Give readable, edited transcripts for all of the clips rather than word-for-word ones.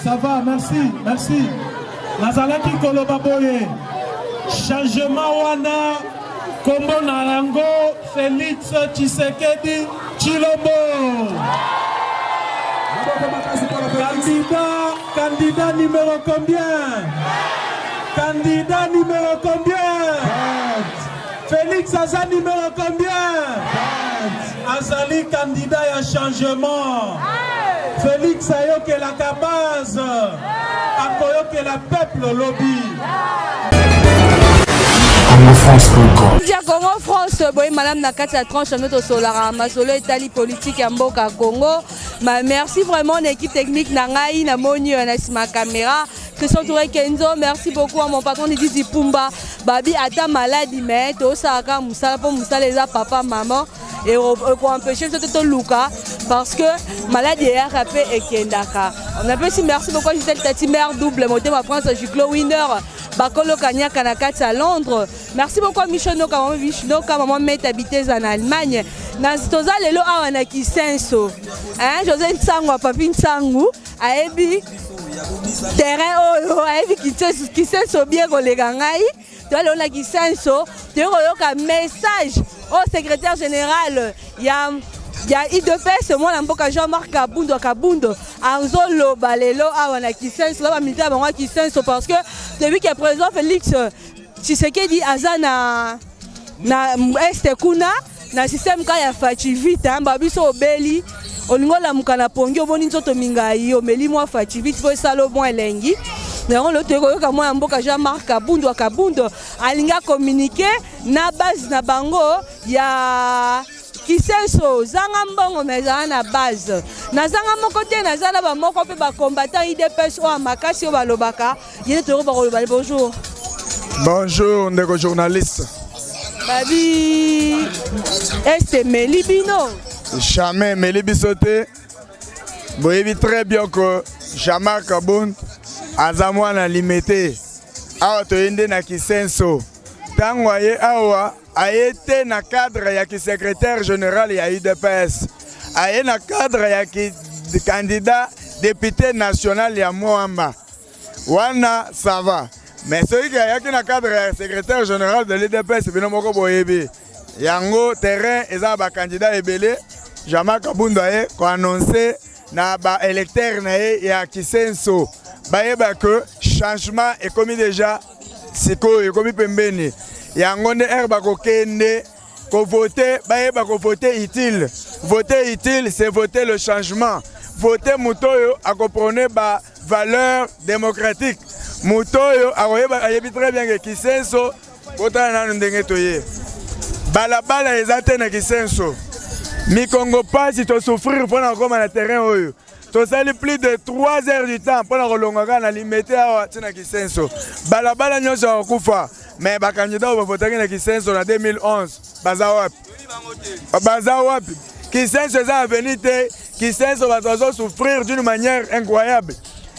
Ça va, merci, merci. Nazalaki koloba boye, changement wana kombo na yango Félix Tshisekedi Tshilombo. Candidat, candidat numéro combien? Candidat numéro combien? Félix aza numéro combien? Azali candidat ya changement. Félix ayokelaka base, akoyokela peuple lobi. Ya Congo France, boye malamu na kati ya tranche yango tosolaka masolo etali politike ya mboka Congo. Ma merci vraiment na équipe technique na ngai, namoni oyo na nsima caméra, Christian Touré Kenzo. Merci beaucoup à mon patron Didi Pumba Babi. Ata maladi, mais tosalaka mosala mpo mosala eza papa mama ekoempêche biso te toluka, parce que maladi eyaka mpe ekendaka. On apesi merci beaucoup à Gisèle Tati, mère double motema, France Giclo Winner, bakolo kanyaka na kati ya Londres. Merci beaucoup à Micho Noka, mama Vishnoka, mama Meta Biteza na Allemagne. Na toza lelo awa na Kisenso, hein, José Nsangu, papi Nsangu ayebi terrain oyo, ayebi Kisenso bien koleka ngai. Toza lelo na Kisenso, toyei koyoka message oyo secrétaire général ya UDPS, mwana mboka Jean-Marc Kabundo Kabundo, azoloba lelo awa na Kisenso na bamilitaire bango ya Kisenso, parce que toyebi ke président Félix Tshisekedi aza na Est kuna na système ka ya Fatshi vite. Ba biso obeli, olingi olamuka na pongi, omoni nzoto mingai, omeli mwa Fatshi vite mpo esala mwa elengi. Yango lelo toyei koyoka mwana mboka Jean-Marc Kabundo Kabundo alingi acommuniquer na base na bango ya Kisenso. Zanga mbongo, me ezala na base. Nazanga moko te, naza na bamoko mpe bacombattant UDPS oyo ya makasi oyo balobaka ye nde toyoko bakoloba. Bonjour. Bonjour ndeko journaliste. Babi Est emeli bino? Jamais emeli biso te. Boyebi très bien que Jean-Marc Kabund aza mwana Limete. Awa toye nde na Kisenso. Ntango aye awa, aye te na cadre ya kisecrétaire général ya UDPS, aye na cadre ya ki candidat député national ya Mont-Amba wana. Ça va, mais soki ayaki na cadre ya secrétaire général de l'UDPS, bino moko boyebi yango, terrain eza na bacandidat ebele. Jean-Marc Kabund aye koannonce na baélecteur na ye ya Kisenso, bayeba ke changement ekomi déjà sikoyo, ekomi pembeni. Yango nde ere bakokende kovote, bayeba kovote utile. Voter utile, c'est voter le changement, voter moto oyo akoprôner bavaleur démocratique, moto oyo akoyeba, ayebi très bien ke Kisenso, botala nanu ndenge toye, balabala eza te na Kisenso, mikongo mpasi, tosouffrir mpona kokóma na terrain oyo. Tosali plus de 3 heures du temps mpona kolonga kaka na Limete awa ntina Kisenso, balabala nyonso ya kokufa. Mais bacandidat oyo bavotaki na Kisenso na 2011 baza wapi? Baza wapi? Kisenso eza avenir te. Kisenso bato bazosouffrir d'une manière incroyable.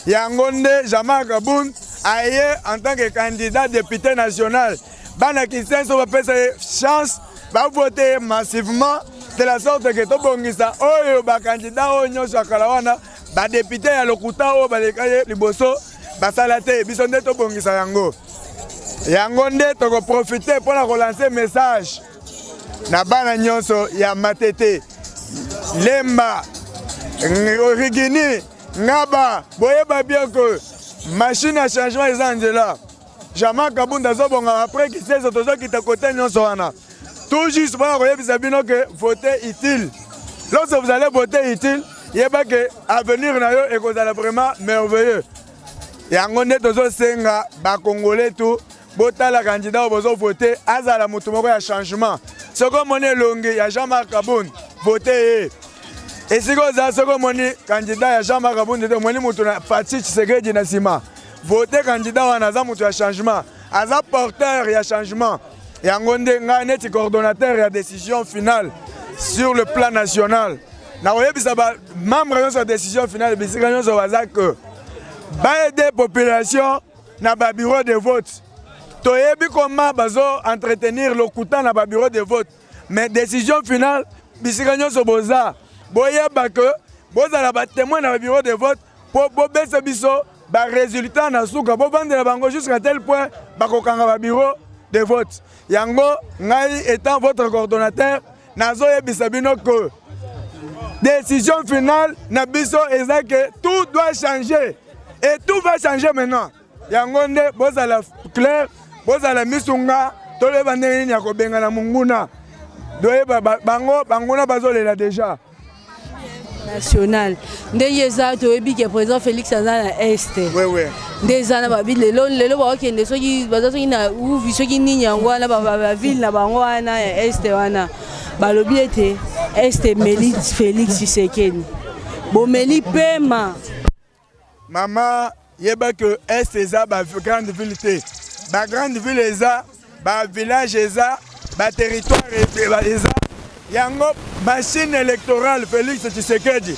Yango nde Jean-Marc Kabund aye en tant que candidat député national. Bana Kisenso bapesa ye chance, bavote ye massivement, de la sorte ke tobongisa oyo bacandidat oyo nyonso ya kala wana, badéputé ya lokuta oyo baleka ye liboso basala te. Biso nde tobongisa yango. Yango nde tokoprofite mpona kolancer message na bana nyonso ya Matete, Lemba, Rigini, Ngaba. Boyeba bien ke machine ya changement eza nzela. Jean-Marc Kabund azobonga après Kisenso, tozokita kote nyonso wana tout juste mpona koyebisa bino ke voter utile. Lorsque vous allez voter utile, yeba ke avenir na yo ekozala vraiment merveilleux. Yango nde tozosenga bakongolais tout, botala candidat oyo bozovote, azala motu moko ya changement. Soki omoni elongi ya Jean-Marc Kabund, vote ye esika oza. Soki omoni candidat ya Jean-Marc Kabund te, omoni motu na Fatshi Tshisekedi na nsima, vote candidat wana, aza moto ya changement, aza porteur ya changement. Yango nde ngai neti coordonnateur ya décision finale sur le plan national, nakoyebisa bamembre nyonso ya décision finale, bisika nyonso baza, ke baaider population na babureau de vote. Toyebi koma bazo entretenir lokuta na babureau de vote, mais décision finale, bisika nyonso boza, boyeba ke Bozala ba témoin na bureau de vote po bobesa biso ba résultat na suka, bovandela bango jusqu'à tel point bakokanga ba bureau de vote. Yango ngai étant votre coordonnateur, nazoyebisa bino que décision finale na biso eza que tout doit changer et tout va changer maintenant. Yango nde bozala clair, bozala misunga, toyeba ndenge nini ya kobengana monguna, toyeba bango banguna bazolela déjà. National ndenge eza, toyebi ke président Félix aza na Est. Wewe. Nde eza na babi lelo lelo bakokende, soki baza soki na Uvi, soki nini, yango wana baville na bango wana ya Est wana, balobi ete Est emeli Félix Tshisekedi, bomeli pema. Mama, yeba ke Est eza bagrande ville te. Bagrande ville eza, bavillage eza, baterritoire eza. Yango machine électorale Félix Tshisekedi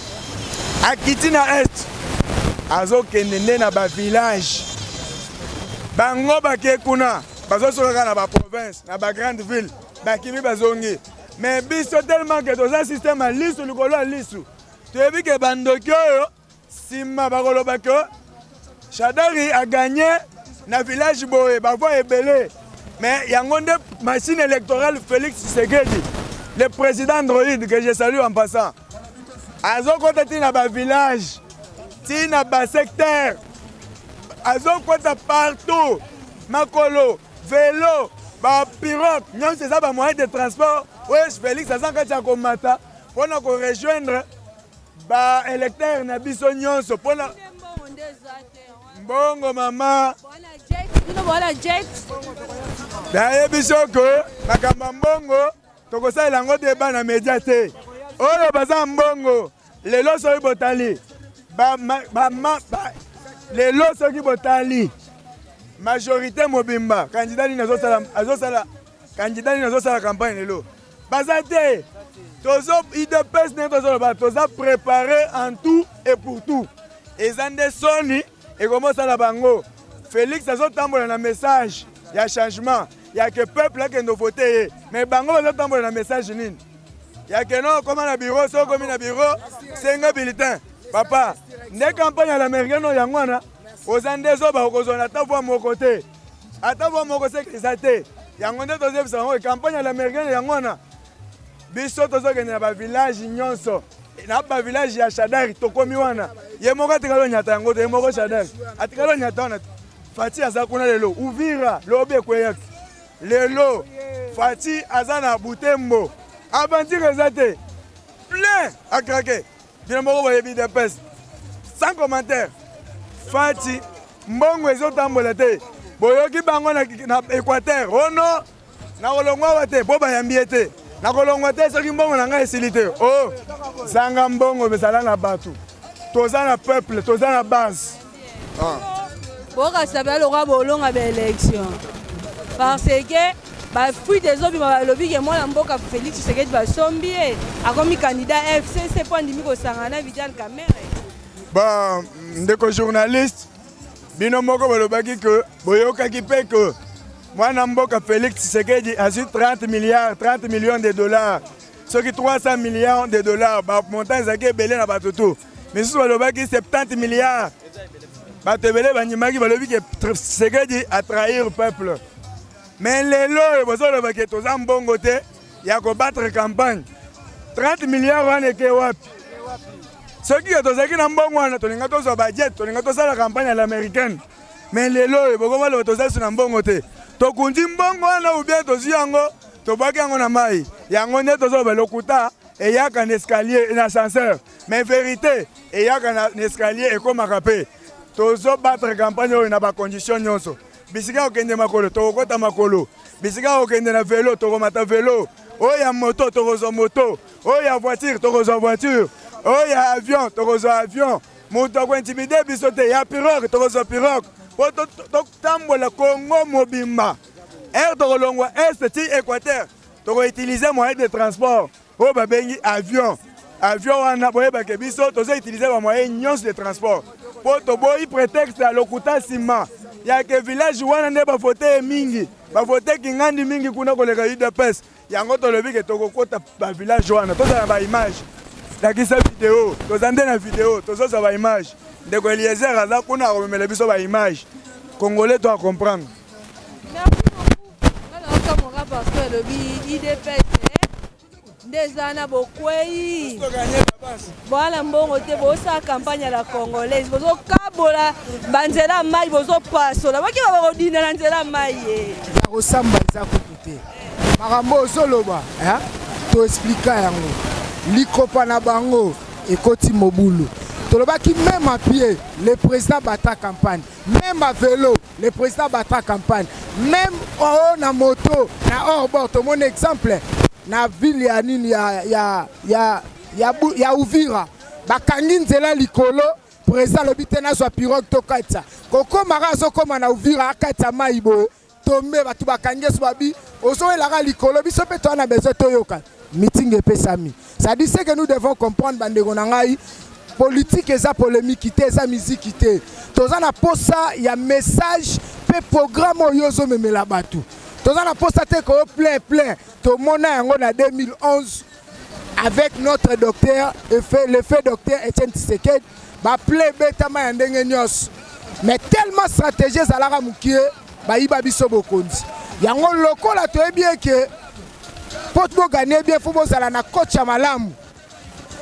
akiti na Est, azokende nde na bavillage. Bango bake kuna, bazosoka kaka na baprovince, na bagrande ville bakimi, bazongi. Mais biso, tellement ke toza système ya lisu likolo ya lisu, toyebi ke bandoki oyo nsima bakoloba ke Shadari agagné na village boye, bavoix ebele. Mais yango nde machine électorale Félix Tshisekedi, le président androïde que je salue en passant, azokota ntina bavillage, ntina basecteur, azokota partout, makolo, velo, bapirogue, nyonso eza bamoyen de transport oyo Félix aza kati ya komata mpona korejoindre baélecteur na biso nyonso mpona mbongo. Mama, bino bwana jet. Nayebi soko makambo ya mbongo, tokosalela yango débat na média te. Oyo baza mbongo lelo, soki botali lelo, soki botali majorité mobimba, candidat nini azosala, azosala candidat nini azosala campagne lelo? Baza te. Tozo UDPS, ndenge tozoloba, toza préparé en tout et pour tout. Eza nde soni ekomosala bango. Félix azotambola na message ya changement, ya ke peuple akende vote ye. Mais bango bazotambola na message nini? Ya ke no okóma na bureau, so okomi na bureau, senga bulletin. Papa, nde campagne ya l'américain oyo, yango wana oza nde zoba, okozwa na ata voix moko te, ata voix moko seke eza te. Yango nde tozoyebisa bango, campagne ya l'américain yango wana. Biso tozokende na bavillage nyonso, na bavillage ya Shadari tokomi wana. Ye moko atikali onyata yango te, ye moko Shadari atikali onyata wana. Fati aza kuna lelo, Uvira lobi ekweyaki, lelo Fati aza na Butembo. Aventure eza te, plein à craquer. Bino moko boyebi, UDPS sans commentaire. Fati, mbongo ezotambola te. Boyoki bango na Équateur ono nakolongwa awa te mpo bayambi ye te, nakolongwa te soki mbongo na ngai esili te. O oh, zanga mbongo, ezala na bato, toza na peuple, toza na base. Ah. Bokasa balokwa bolonga baélection parce que bafuite ezobima, balobi ke mwana mboka Félix Tshisekedi basombi ye, akomi candidat FCC mpo andimi kosangana na Vital Kamerhe. Bon, ndeko journaliste, bino moko balobaki ke boyokaki mpe ke mwana mboka Félix Tshisekedi azwi 30 milliards, 30 millions de dollars, soki 300 millions de dollars, bamontant ezalaki ebele na bato tu. Misusu balobaki 70 milliards. Bato ebele bandimaki, balobi ke Tshisekedi atrahir peuple. Mais lelo oyo bozoloba ke toza mbongo te ya kobattre campagne, 30 milliards wana eke wapi? Soki ke tozalaki na mbongo wana, tolinga tozwa bajet, tolinga tosala campagne ya l'américaine. Mais lelo oyo bokomaloba toza so na mbongo te. Tokundi mbongo wana ou bien tozwi yango, tobwaki yango na mai? Yango nde tozoloba, lokuta eyaka na escalier, na ascenseur, mais vérité eyaka na escalier, ekomaka mpe. Tozobattre campagne oyo na bacondition nyonso. Bisika kokende makolo, tokokɔta makolo. Bisika kokende na velo, tokomata velo. Oyo ya moto, tokozwa moto. Oyo ya voiture, tokozwa voiture. Oyo ya avion, tokozwa avion. Moto akointimider biso te. Ya pirogue, tokozwa pirogue mpo totambola Kongo mobimba. Ere tokolongwa Est ti Équateur, tokoutiliser moyen de transport oyo babengi avion. Avion wana, boyebake biso tozoutiliser bamoyen nyonso de transport mpo toboyi prétexte ya lokuta nsima ya ke village wana nde bavote ye mingi, bavote Kingandi mingi kuna koleka UDPS. Yango tolobi ke tokokota bavillage wana, tozala na baimage. Lakisa video, toza nde na video, tozozwa ba image. Ndeko Eliezer aza kuna akomemela biso ba image. Congolais to a comprendre. Merci beaucoup. Nga naokamoka parce que alobi UDPS nde eza na bokwei boala mbongo te, bosala campagne ya la congolaise, bozokabola banzela ya mai, bozopasola boki bakodinda na nzela ya mai ye. Ya kosamba eza kutu te. Makambo ozoloba toexplika yango, likopa na bango ekoti mobulu. Tolobaki même à pied le président bata campagne, même à vélo le président bata campagne, même oo na moto na hors bord. Tomoni exemple na ville ya nini ya Uvira, bakangi nzela likolo. Président alobi te, nazwa pirogue tokatisa. Kokomaka azokóma na Uvira, akatisa mai boye, tombe bato bakangi eso, babi ozowelaka likolo. Biso mpe toza na besoin toyoka meeting epesami. C'est-à-dire, ce que nous devons comprendre, bandeko na ngai, politique eza polémique te, eza miziki te. Toza na posa ya message mpe programme oyo ozomemela bato. Toza na posa te koyo plein plein. Tomona yango na 2011 avec notre docteur, le fait docteur Etienne Tshisekedi, baplein ebetama ya ndenge nyonso, mais tellement stratégie ezalaka mokie, bayiba biso bokonzi. Yango lokola toyebi eke mpo bogagner bien, faut bozala na coach ya malamu.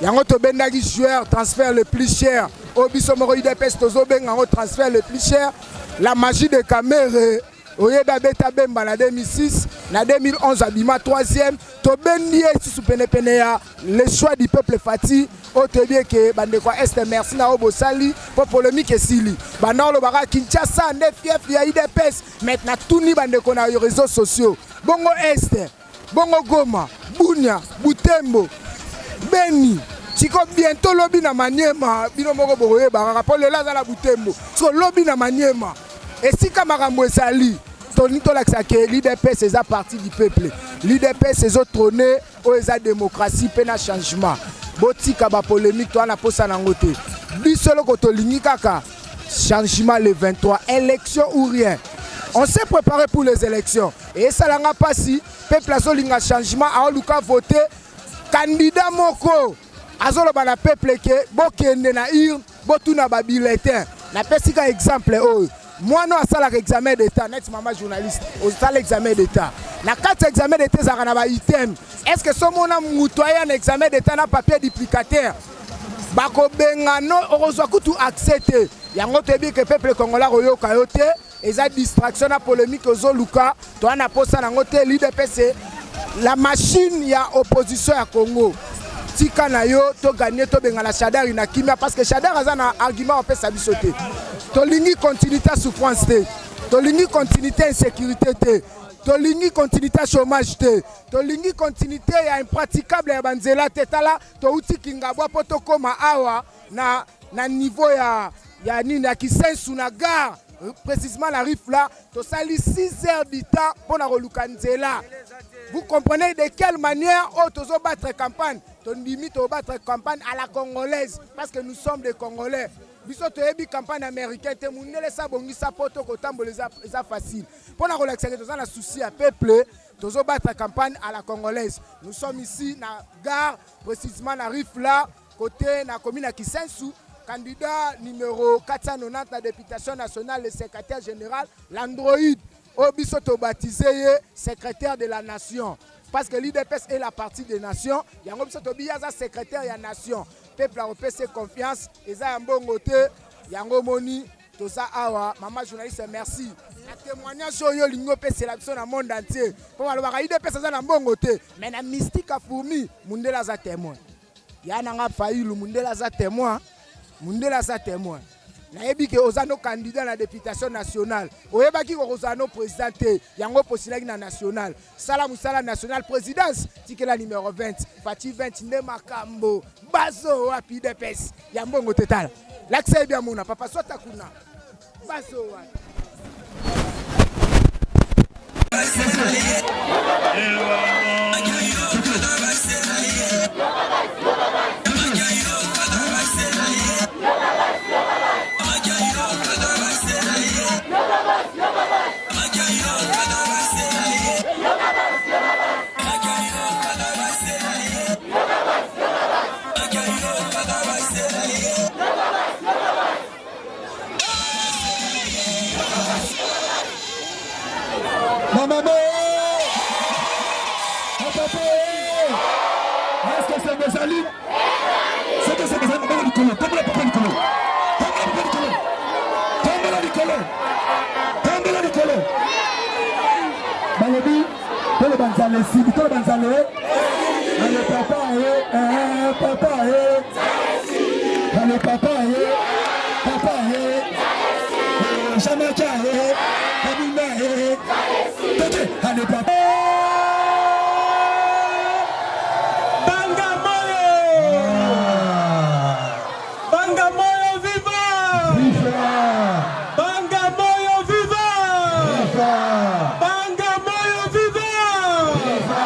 Yango tobendaki joueur, transfert le plus cher oyo biso moko UDPS tozobenga yango transfert le plus cher, la magie de Kamerhe. Oyebi, abeta Bemba na 2006, na 2011 abima 3e. Tobendi ye lisusu penepene ya le choix du peuple Fatshi oyo toyebi eke bandeko ya Est, merci na oyo bosali mpo polémique esili. Banda olobaka Kinshasa nde fief ya UDPS, mais natuni bandeko na réseaux sociaux, bongo Est, bongo Goma, Bunia, Butembo, Beni, siko bientôt lobi na Maniema, bino moko bokoyeba kaka mpo lelo aza na Butembo, siko lobi na Maniema, esika makambo ezali. Tolingi tolakisa ke l'UDPS eza parti du peuple, l'UDPS ezotrône oyo eza démocratie mpe na changement. Botika bapolémique, toza na posa nango te. Biso eloko tolingi kaka changement le 23, élection ou rien. On s'est préparé pour les élections. Esalanga mpasi, peuple azolinga changement, aoluka vote candidat moko azoloba na peuple ke bokende na urne, botuna babulletin. Napesi ka exemple oyo: mwana oyo asalaka examen d'état, neti mama journaliste osala examen d'état, na kati ya examen d'état ezalaka na baitem. Est ce que somona moto aya na examen d'état na papier duplicateur, bakobenga no, okozwa kutu accès te. Yango toyebi ke peuple congolais akoyoka yo te. Eza distraction na polémique ozoluka, toza na posa nango te. L'UDPS, la machine ya opposition ya Congo. Tika na yo togagner, tobengana Shadari na kimia, parce que Shadari aza na argument opesa biso te. Tolingi continuité ya souffrance te, tolingi continuité ya insécurité te, tolingi continuité ya chômage te, tolingi continuité ya impraticable ya banzela te. Tala, touti Kingabwa mpo tokóma awa na niveau ya nini, ya Kisensu, na gare, précisément la rive là, tosali 6 heures du temps mpona koluka nzela. Vous comprenez de quelle manière oyo tozobattre campagne? Tondimi tobattre campagne à la congolaise parce que nous sommes des Congolais. Biso toyebi campagne américain te. Mundele esa bongisa mpo to kotambola eza facile. Mpona kolakisa ke toza na souci ya peuple, tozobattre campagne à la congolaise. Nous sommes ici na gare, précisément na rive là, côté na commune ya Kisensu. Candidat numéro 490 na députation nationale, le secrétaire général, l'androïde oyo biso tobaptize ye secrétaire de la nation, parce que l'UDPS est la partie des nations. Yango biso tobi aza secrétaire ya nation. Peuple akopesa confiance, eza ya mbongo te. Yango moni toza awa. Mama journaliste, merci na témoignage oyo olingi opesela biso na monde entier, mpo balobaka UDPS aza na mbongo te, mais na mystique ya fourmi, mundele aza témoin. Ya nanga Fayulu, mundele aza témoin, mundele aza témoin. Nayebi ke oza no candidat na députation nationale, oyebaki kokozala no président te, yango posilaki na national. Sala mosala national, présidence tikela numéro 20, Fatshi 20 nde makambo. Bazo wapi? UDPS ya mbongo te. Tala, lakisa yebi amona papa sota kuna, bazo wapi? Bamama bapapa eske esengo ezali soki esengo ezali maboko likolo tombola papa likolo tombola papa likolo tombola likolo tombola likolo balobi toloba nzala esili toloba nzala ale papa e eh, papa e ale papa e papa e Jean-Marc e Kabinda e toke ale papa Banga Moyo Banga Moyo viva Viva Banga Moyo viva Viva Banga Moyo viva Viva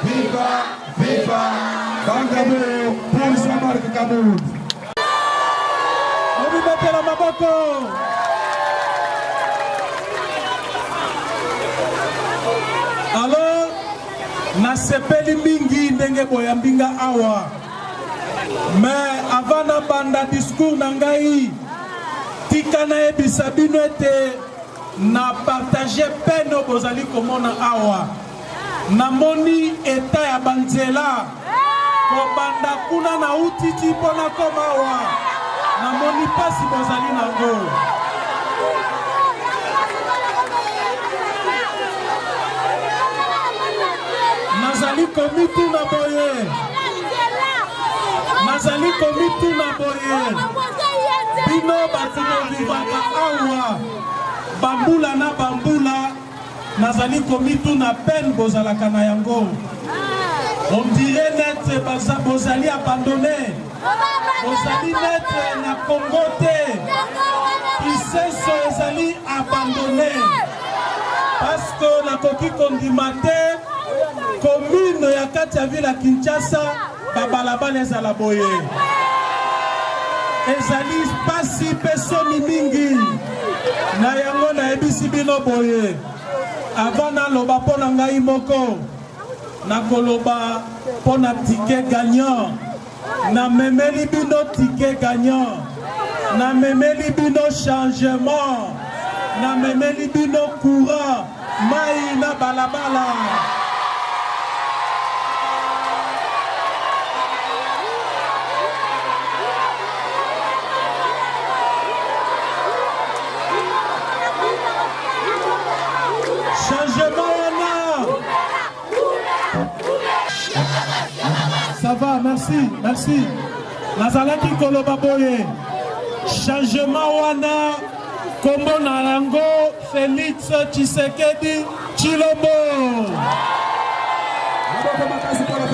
Viva Viva Banga Moyo pour Jean-Marc Kabund Bomibetela maboko. Alors nasepeli mingi ndenge boyambi nga awa mais avant nabanda discours na ngai tika nayebisa bino ete na partage peine oyo bozali komona awa Namoni eta ya banzela kobanda kuna na uti ti mpo nakoma awa, namoni mpasi bozali nango. Nazali komituna boye, nazali komituna boye, bino bato bovivaka awa bambula na bambula Nazali komituna peine bozalaka na yango. On dirait net bozali abandonne. Bozali net na Congo te. Kisenso ezali abandonne. Parce que nakoki kondima te commune ya kati ya ville ya Kinshasa babalabala ezala boye. Ezali pasi mpe soni mingi. Na yango nayebisi bino boye, avant naloba mpo na ngai moko, nakoloba mpo na ticket gagnant. Namemeli bino ticket gagnant, namemeli bino changement, namemeli bino courant, mai na balabala. Changement wana. Ça va, merci, merci. Nazalaki koloba boye. Changement wana kombo na yango Felix Tshisekedi Tshilombo.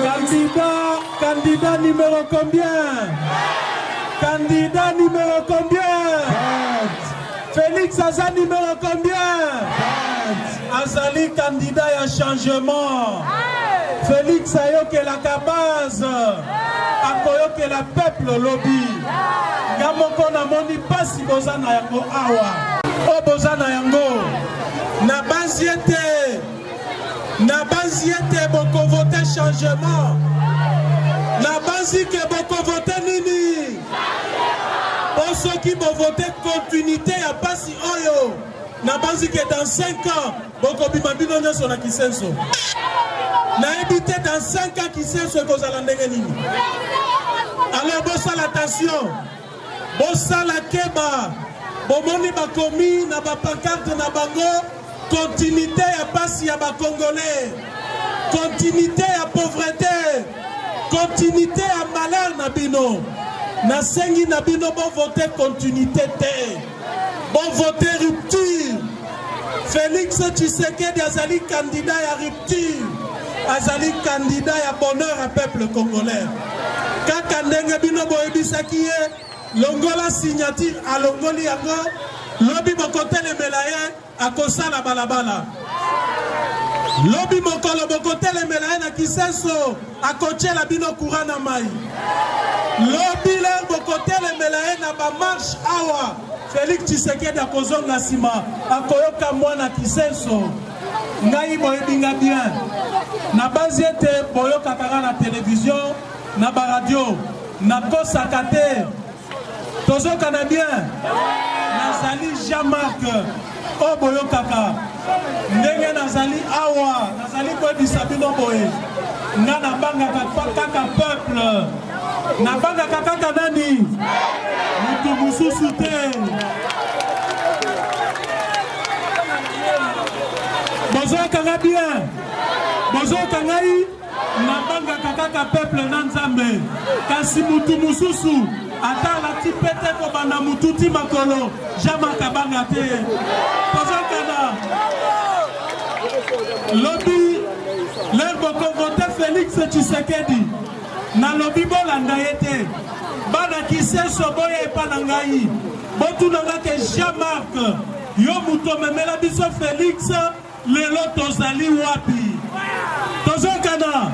Candidat, candidat numéro combien? Candidat numéro combien? Félix aza numéro combien? Azali candidat ya changement. Félix ayokelaka base, akoyokela peuple lobi. Nga moko namoni pasi boza na yango awa. Oyo boza na yango, nabanzi ete nabanzi ete bokovote changement. Nabanzi ke bokovote nini? Po soki bovote continuité ya pasi oyo, nabanzi ke dans 5 ans bokobima bino nyonso na Kisenso. Nayebi te dans 5 ans Kisenso ekozala ndenge nini. Alors bosala attention, bosala keba. Bomoni bakomi na ba pancarte na bango continuité ya pasi ya ba Congolais, continuité ya pauvreté, continuité ya malheur na bino. Nasengi na bino bovote continuité te, bovote rupture. Felix Tshisekedi azali candidat ya rupture, azali candidat ya bonheur ya peuple congolais. Kaka ndenge bino boyebisaki ye longola signature, alongoli yango, lobi bokotelemela ye akosala balabala. Lobi mokolo bokotelemela ye na Kisenso akotiela bino courant na mai. Lobi le bokotelemela ye na ba marche awa, Felix Tshisekedi akozonga nsima, akoyoka mwana Kisenso. Ngai boyebi nga bien, nabanzi ete boyokaka nga na television na ba radio, nakosaka te. Tozokana bien. Nazali Jean-Marc. Oyo boyokaka ndenge nazali awa, nazali koyebisa bino boye, nga nabangaka kaka peuple, nabangaka kaka nani? Mutu mosusu te. Bozoyoka nga bien? Bozoyoka ngai? Nabangaka kaka peuple na Nzambe, kasi mutu mosusu ata alati pete kobanda mutu ti makolo, Jean-Marc abanga te. Tozokana lobi l'heure bokovote Felix Tshisekedi, nalobi bolanda ye te. Bana Kisenso boya epa na ngai, botuna nga ke Jean-Marc, yo mutu omemela biso Felix, Lelo tozali wapi? Tozokana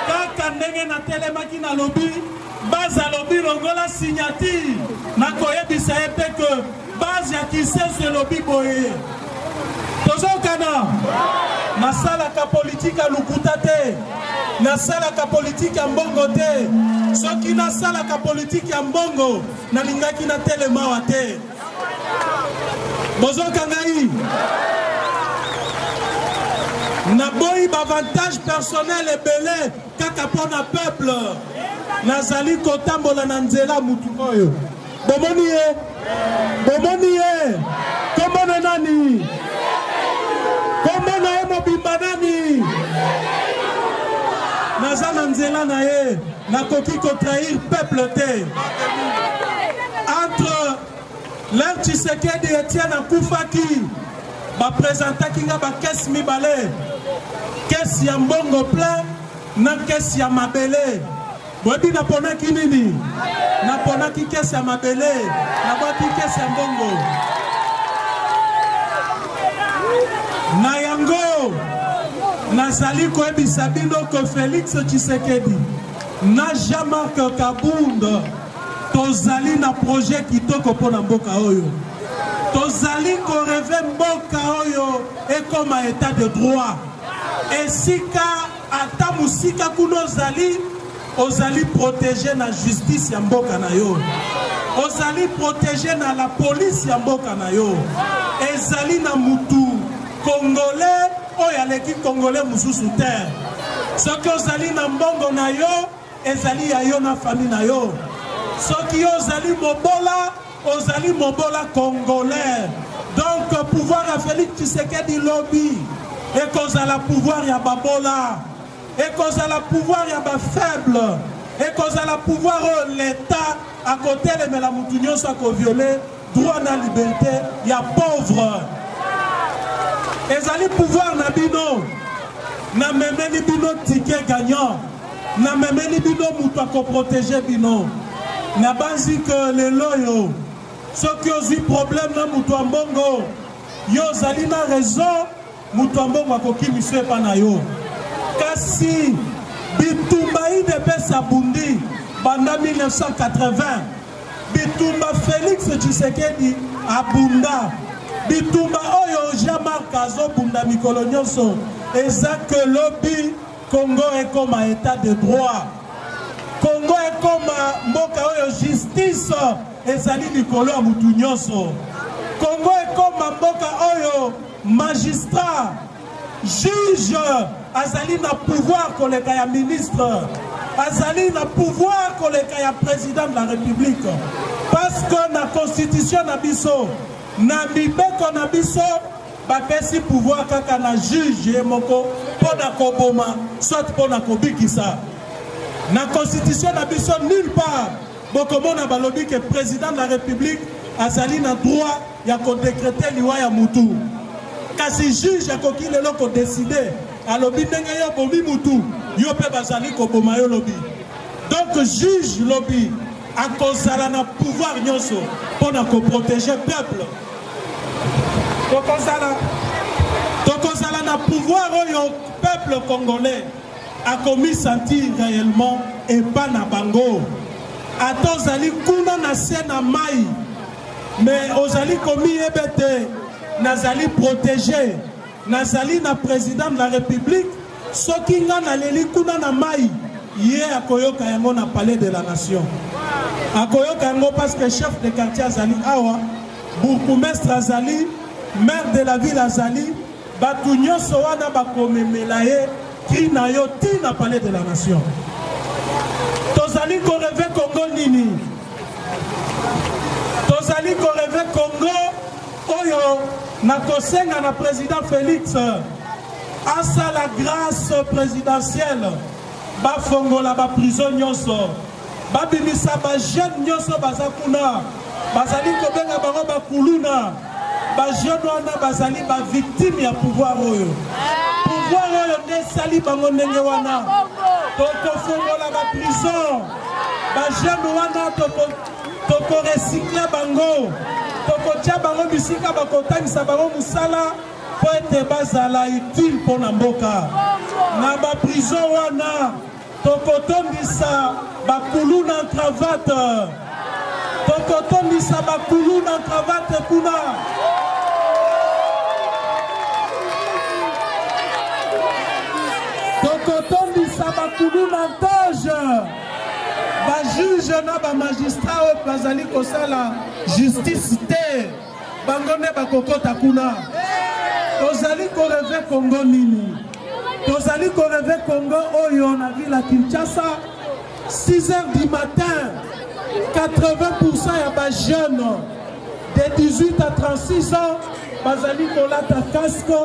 kaka ndenge natelemaki nalobi base alobi longola signature, nakoyebisa ye mpe ke base ya Kisenso elobi boye. Tozokana, nasalaka politike ya lokuta te, nasalaka politike ya mbongo te. Soki nasalaka politike ya mbongo, nalingaki natelema awa te. Bozoka ngai? Naboyi baavantage personnel ebele kaka mpo na peuple. Nazali kotambola na nzela mutu oyo. Bomoni ye? Bomoni ye? Kombo na nani? Kombo na ye mobimba nani? Naza na nzela na ye. Nakoki ko trahir peuple te. Entre l'heure Tshisekedi Etienne akufaki, ba presentaki nga ba caisse mibale, caisse ya mbongo plein na caisse ya mabele. Boyebi naponaki nini? Naponaki caisse ya mabele, nabwaki caisse ya mbongo. Na yango nazali koyebisa bino ke Felix Tshisekedi na Jean-Marc Kabund tozali na projet kitoko mpo na mboka oyo. Tozali koreve mboka oyo ekoma etat de droit, esika ata mosika kuna ozali, ozali protege na justice ya mboka na yo, ozali protege na la police ya mboka na yo. Ezali na mutu congolais oyo aleki congolais mosusu te. Soki ozali na mbongo na yo, ezali ya yo na famille na yo. Soki yo ozali mobola, ozali mobola congolais. Donc pouvoir ya Felix Tshisekedi lobi ekozala pouvoir ya babola, ekozala pouvoir ya ba faible, ekozala pouvoir oyo l'Etat akotelemela mutu nyonso akoviole droit na liberté ya pauvre. Ezali pouvoir na bino. Namemeli bino ticket gagnant, namemeli bino mutu akoprotege bino. Nabanzi ke lelo oyo soki ozwi problème na mutu ya mbongo, yo ozali na raison, mutu ya mbongo akokimiso epa na yo. Kasi bitumba UDPS abundi banda 1980, bitumba Felix Tshisekedi abunda, bitumba oyo Jean-Marc azobunda mikolo nyonso, eza ke lobi Congo ekoma etat de droit, Congo ekoma mboka oyo justice ezali likolo ya mutu nyonso, Congo ekoma mboka oyo magistrat, juge azali na pouvoir koleka ya ministre, azali na pouvoir koleka ya président de la République. Parce que na constitution na biso, na mibeko na biso, bapesi pouvoir kaka na juge ye moko mpo na koboma soit mpo na kobikisa. Na constitution na biso nulle part bokomona balobi ke président de la République azali na droit ya kodécréter liwa ya mutu. Kasi juge akoki lelo kodécider, alobi ndenge yo bomi mutu, yo mpe bazali koboma yo lobi. Donc juge lobi akozala na pouvoir nyonso mpo na koprotéger peuple. Tokozala na pouvoir oyo peuple congolais akomi sentir réellement epa na bango. Ata ozali kuna na se na mai, mais ozali komiyeba ete nazali protégé, nazali na président de la République. Soki nga naleli kuna na mai, ye akoyoka yango na palais de la nation. Akoyoka yango parce que chef de quartier azali awa, bourgmestre azali, Maire de la ville azali, bato nyonso wana bakomemela ye cri na yo ti na palais de la nation. Tozali ko rêver Congo nini? Tozali ko rêver Congo oyo nakosenga na président Félix asala grâce présidentielle, bafongola ba prison nyonso, babimisa ba jeune nyonso baza kuna, bazali kobenga bango bakuluna. Ba jeune wana bazali ba victime ya pouvoir oyo. Pouvoir oyo nde esali bango ndenge wana. Tokofongola ba prison, ba jeune wana toko recycle bango, tokotia bango bisika bakotangisa bango mosala mpo ete bazala utile mpo na mboka. Na ba prison wana tokotondisa bakuluna en cravate, tokotondisa bakuluna en cravate kuna. Tokotondisa bakuluna en toge, ba juge na ba magistrat oyo bazali kosala justice te, bango nde bakokota kuna. Tozali koreve Congo nini? Tozali koreve Congo oyo na ville ya Kinshasa 6 heures du matin 80% ya ba jeunes de 18 à 36 ans bazali kolata casque,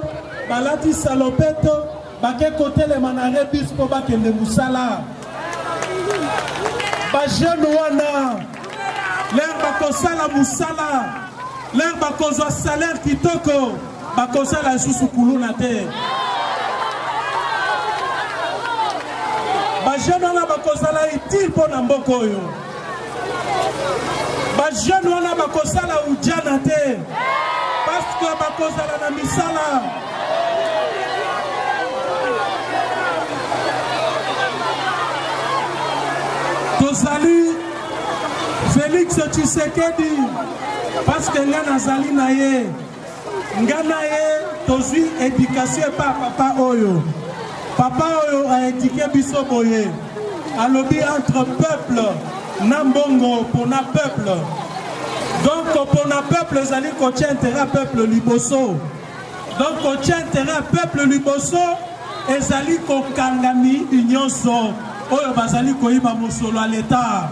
balati salopette, bake kotelema na rebus mpo bakende mosala. Ba jeune wana lere bakosala mosala, lere bakozwa salaire kitoko, bakosala lisusu kuluna te. Ba jeune wana bakozala utile mpo na mboka oyo. Ba jeune wana bakosala ujana te parce que bakozala na misala. Tozali Félix Tshisekedi parce que nga nazali na ye, nga na ye tozwi éducation epa papa oyo. Papa oyo a éduqué biso boye, alobi entre peuple na mbongo pona peuple. Donc pona peuple ezali kotia intérêt ya peuple liboso. Donc kotia intérêt ya peuple liboso ezali kokanga miyibi nyonso oyo bazali koyiba mosolo ya leta,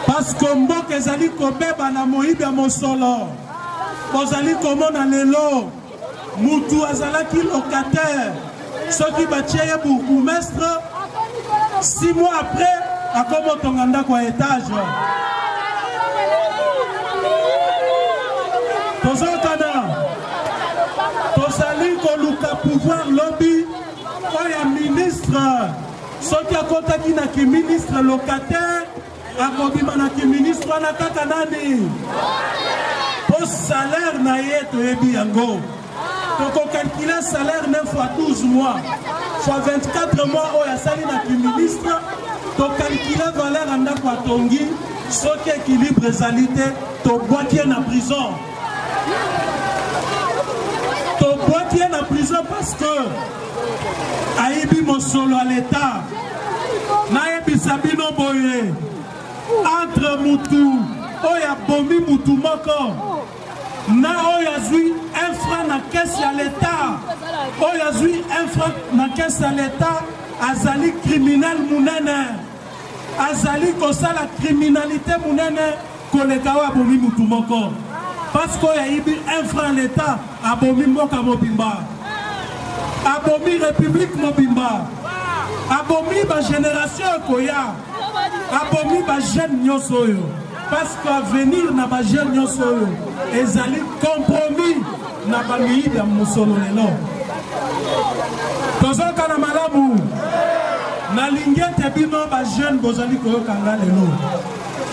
parce que mboka ezali kobeba na moyibi ya mosolo. Bozali komona lelo mutu azalaki locataire, soki batie ye bourgmestre, 6 mois après akomotonga ndako ya étage. Tozokana, tozali koluka pouvoir lobi oyo ya ministre. Soki akotaki na kiministre locataire, akobima na kiministre wana kaka nani? Po salaire na ye toyebi yango. Tokokalkule salaire 9 fois 12 mois fois 24 mois oyo asali na kiministre, tokalkule valeur ya ndako atongi. Soki équilibre ezali te, tobwaki ye na prison. Tobwaki ye na prison parce que ayibi mosolo ya leta. Nayebisa bino boye, entre mutu oyo abomi mutu moko na oyo azwi un franc na caisse ya leta, oyo azwi un franc na caisse ya leta azali criminel munene, azali kosala criminalité munene koleka oyo abomi mutu moko, parce que oyo ayibi un franc leta abomi mboka mobimba, abomi république mobimba, abomi ba génération ekoya, abomi ba jeune nyonso oyo, parce que avenir na ba jeune nyonso oyo ezali compromis na ba miyibi ya mosolo. Lelo tozokana malamu, nalingi ete bino ba jeune bozali koyoka nga lelo.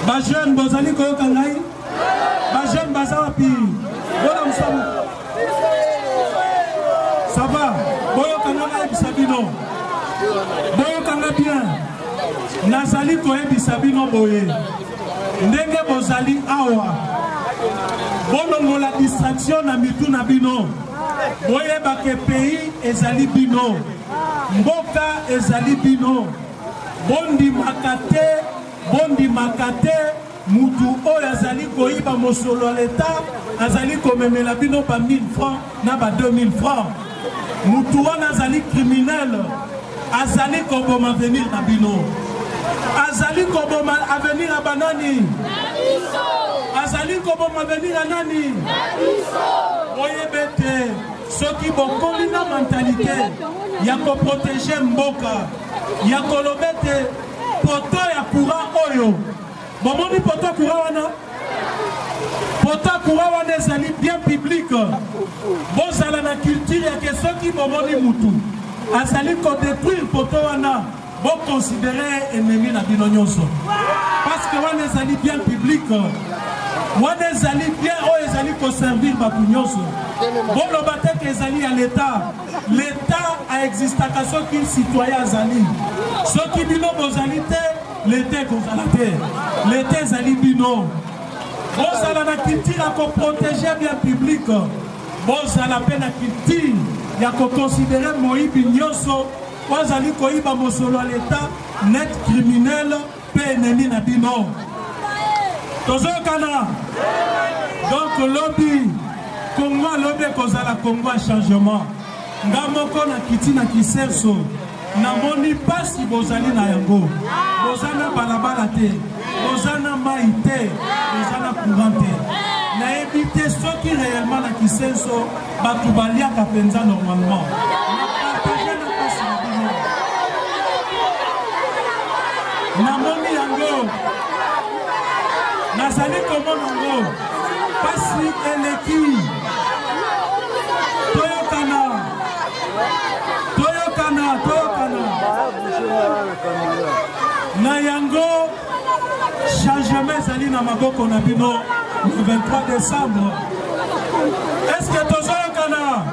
Ba jeune bozali koyoka ngai? Ba jeune baza wapi? Bona mosala. Ça va? Boyoka nga nayebisa bino. Boyoka nga bien. Nazali koyebisa bino boye. Ndenge bozali awa, bolongola distraction na mitu na bino. Boyeba ke pays ezali bino, mboka ezali bino. Bondimaka te, bondimaka te. Mutu oyo azali koyiba mosolo ya leta azali komemela bino ba 1000 francs na ba 2000 francs. Mutu wana azali criminel, azali koboma avenir na bino. Azali koboma avenir ya banani? Azali koboma avenir ya nani? Boyeba ete soki bokoli na mentalite ya koprotege mboka, ya koloba ete poto ya courant oyo bomoni poto ya courant wana, poto ya courant wana ezali bien public. Bozala na culture ya ke soki bomoni mutu azali kodetruire poto wana, boconsidere ennemi na bino nyonso, parce que wana ezali bien public, wana ezali bien oyo ezali koservir bato nyonso. Boloba te ke ezali ya leta. Leta aexistaka soki citoyen azali. Soki bino bozali te, leta ekozala te. Leta ezali bino. Bozala na culture ya koprotege bien public, bozala mpe na culture ya koconsidere moyibi nyonso oyo azali koyiba mosolo ya leta net criminel mpe ennemi na bino. Tozoyokana? Donc lobi Congo alobi ekozala Congo ya changement. Nga moko na kiti na Kisenso namoni pasi bozali na yango, boza na balabala te, boza na mai te, boza na courant te. Nayebi te soki réellement na Kisenso bato baliaka mpenza normalement. Na partage na pasi na bino, namoni yango, nazali komona yango, pasi eleki. Toyokana, toyokana, toyokana na yango. Changement ezali na maboko na bino le 23 décembre. Est-ce que tozoyokana?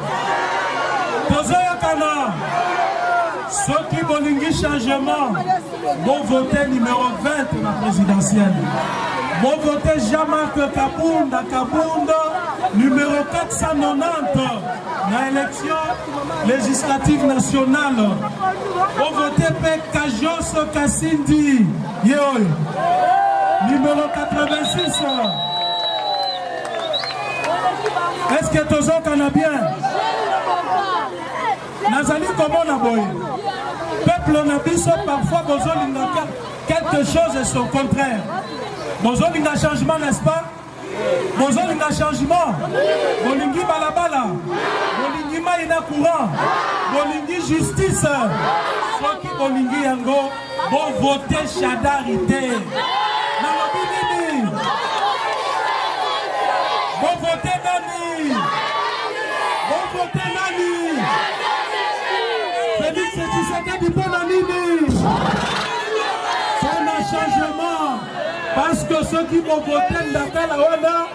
Tozoyokana? Soki bolingi changement, bovote numéro 20 na présidentielle. Bovote Jean-Marc Kabunda Kabunda numéro 490 na élection législative nationale. Bovote mpe Kajos Kasindi ye oyo numéro 86. Est-ce que tozokana bien? Nazali komona boye peuple na biso parfois bozolinga quelque chose et son contraire. Bozolinga changement, n'est-ce pas? Bozolinga changement, bolingi balabala, bolingi mai na courant, bolingi justice. Soki bolingi yango, bovote Shadary te. Nalobi nini? Bovote nani? Bovote nani? Félix Tshisekedi mpo na nini? Mpo na changement. Parce que soki bovote Ndakala wana,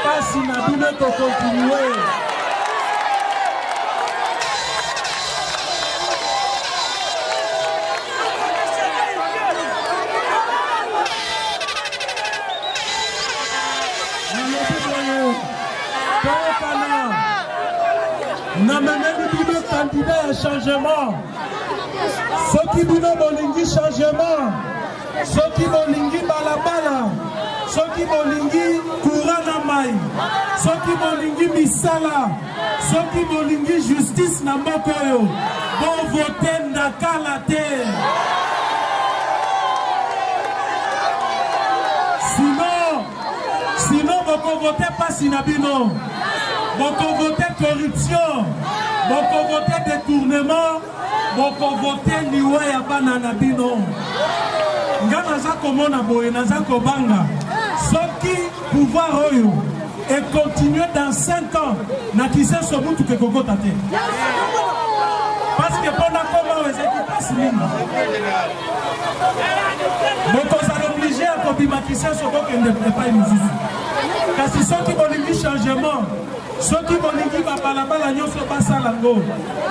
pasi na bino ekokontinue. Nalobi boye, toyokana, namemeli bino candidat ya changement. Soki bino bolingi changement, soki bolingi balabala, soki bolingi courant na mai, soki bolingi misala, soki bolingi justice na mboka oyo, bovote Ndakala te. Sinon, sinon bokovote pasi na bino, bokovote corruption, bokovote détournement, bokovote liwa ya bana na bino. Nga naza komona boye, naza kobanga soki pouvoir oyo econtinue dans 5 ans na Kisenso mutuka ekokota te, parce que mpo nakoma oyo ezalaki mpasi mingi. Bokozala oblige ya kobima Kisenso bokende epai mosusu. Kasi soki bolingi changement, soki bolingi babalabala nyonso basala ngo,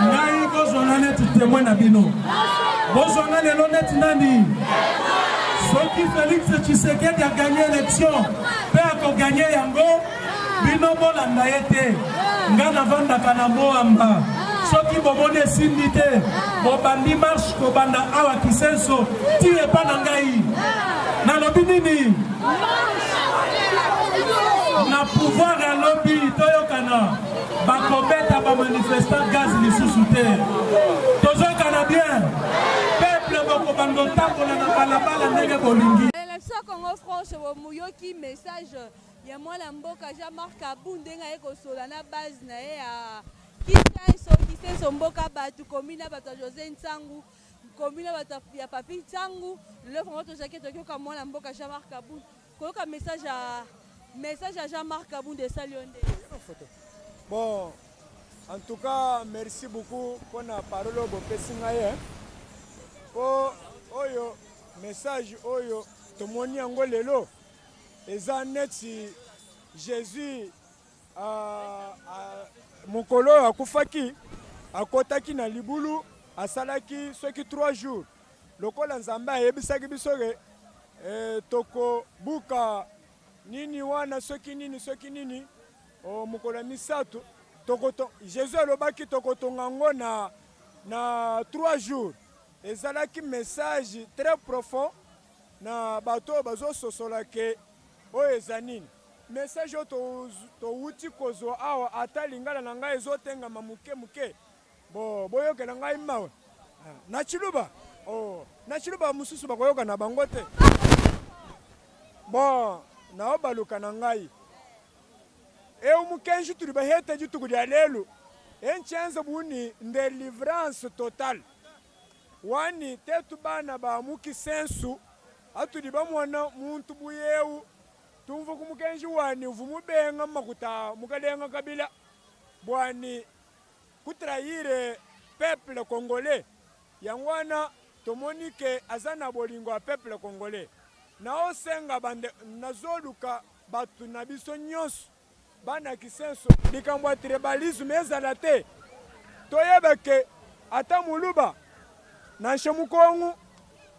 ngai bozwanga neti témoin na bino, bozwanga lelo neti nani? Soki Félix Tshisekedi a gagné élection mpe akoganye yango, bino bolanda ye te. Nga navandaka na Moamba, soki bomoni esimbi te, bobandi marche kobanda awa Kisenso ti epa na ngai. Nalobi nini? Na pouvoir ya lobi toyokana, bakobeta ba manifestant gaz lisusu te. Tozoyokana bien? Peuple, bokobanda otambola na balabala ndenge bolingi. Na biso ya Congo France, boyoki message ya mwana mboka Jean-Marc Kabund, ndenge aye kosola na base na ye ya Kisenso. Kisenso, mboka bato komi na bato ya José Nsangu, komi na bato ya Papi Nsangu. Lelo vraiment tozalaki tokoyoka mwana mboka Jean-Marc Kabund. Koyoka message ya Jean-Marc Kabund esali yo nde? Bon, en tout cas, merci beaucoup mpona parole oyo bopesi ngai, mpo oyo message oyo tomoni yango lelo eza neti Jésus mokolo oyo akufaki, akɔtaki na libulu, asalaki soki 3 jours, lokola Nzambe ayebisaki biso ke tokobuka nini wana, soki nini, soki nini, mokolo ya misato tokoto. Jésus alobaki tokotonga yango na 3 jours. Ezalaki message très profond na bato oyo bazososola ke oyo eza nini. Message oyo towuti kozwa awa, ata lingala na ngai ezotengama moke moke, bo boyokela ngai mawe. Na Chiluba, oh, na Chiluba mosusu bakoyoka na bango te. Bon, nao baluka na ngai eu mukenji tuli bahete dituku dia lelu enchenze buni ndelivrance totale wani tetu bana ba mukisensu atudi bamona muntu buyeu tumva ku mukenji wani uvu mubenga makuta mukalenga Kabila bwani kutrahir peuple congolais. Yango wana tomoni ke aza na bolingo ya peuple congolais. Naosenga bande, nazoluka bato na biso nyonso bana Kisenso, likambo ya tribalisme ezala te. Toyeba ke ata Moluba, nansha Mukongu,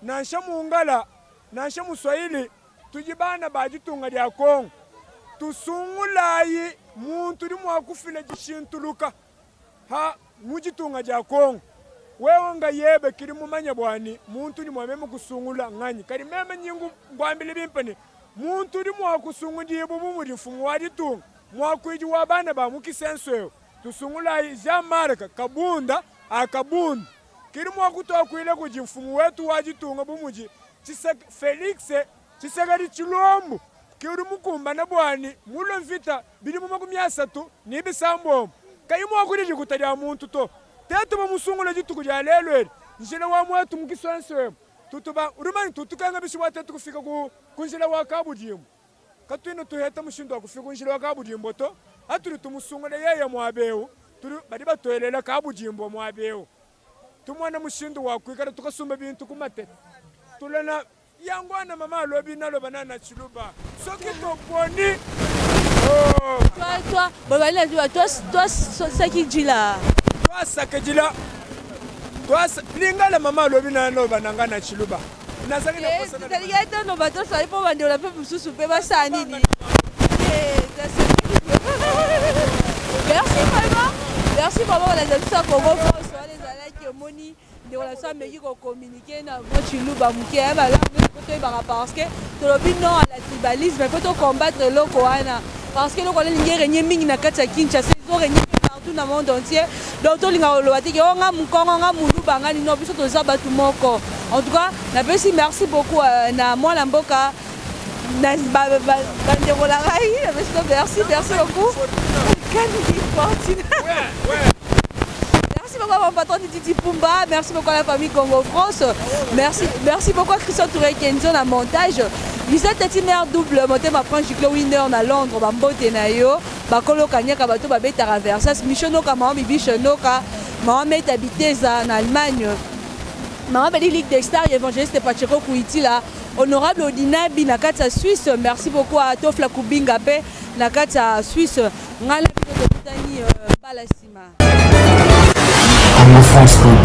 nansha Mungala, nansha Muswahili, tudi bana ba ditunga dia Kongo. Tusungulayi muntu udi mua kufila dishintuluka ha mu ditunga dia Kongo. Wewe nga yebe kili mumanya bwani muntu udi mua meme kusungula nganyi, kadi meme nyingu ngwambile bimpe ne muntu udi mua kusungudibu bu mudi mfumu wa ditunga, muakuidi wa bana ba mu Kisenso eu. Tusungulayi Jean-Marc Kabunda a Kabund, kili mua kutuakuila kudi mfumu wetu wa ditunga bu mudi Felix Tshisekedi Tshilombo, ke udi mukumbane bwani mulue mvita bidimu 36 kayi mua kudia dikuta dia muntu to. Tetu bamusungule dituku dia lelu edi njila wa muetu mu Kisenso emu tutuba udi manya tutukenga bishi bua tetu kufika ku njila wa Kabudimbu. Katuina tuheta mushindu wa kufika ku njila wa Kabudimbo to. Atudi tumusungule yeye muaba eu, tudi badi batuelela Kabudimbo muaba eu, tumona mushindu wa kuikala tukasumba bintu ku matete tulana yango wana. Mama alobi naloba na na Tshiluba soki toponi, oh. Toi, toi, bon, toi, toi, sakidila. Twasakidila lingala. Mama alobi naloba na ngai na Tshiluba, nazalaki na posa na Ezalaki ete bato osali mpo bandeko mpe mosusu mpe basala nini. Merci vraiment, merci vraiment. Balanda biso ya Congo France wana, ezalaki omoni ndeko na biso ameki kocommuniquer na mwa Tshiluba moke ya malamu po toyebaka, parce que tolobi non à la tribalisme. Faut tocombattre eloko wana, parce que eloko wana elingi erégner mingi na kati ya Kinshasa, ezorégner mpe partout na monde entier. Donc tolinga koloba te ke o nga Mokongo, nga Moluba, nga nino, biso toza bato moko. En tout cas, napesi merci beaucoup na mwana mboka, bandeko na ngai, napesi no merci, merci beaucoup. Kaniki Fortuna. Merci beaucoup à mon patron Titi Pumba. Merci beaucoup à la famille Congo France. Merci, merci beaucoup à Christian Touré Kenzo na montage. Lisette Tati mère double, motema Prince Giclo Winner na Londres, bambote na yo. Bakolo kanyaka bato babetaka Versas, Micho Noka, mama Bibiche Noka, mama Meta Biteza na Allemagne. Mama Beli Ligue des Stars, évangéliste Pacheco Kuitila, honorable Odinabi na kati ya Suisse. Merci beaucoup à Tofla Kubinga pe na kati ya Suisse. Ngala bino tokutani mbala nsima. congofrance.com.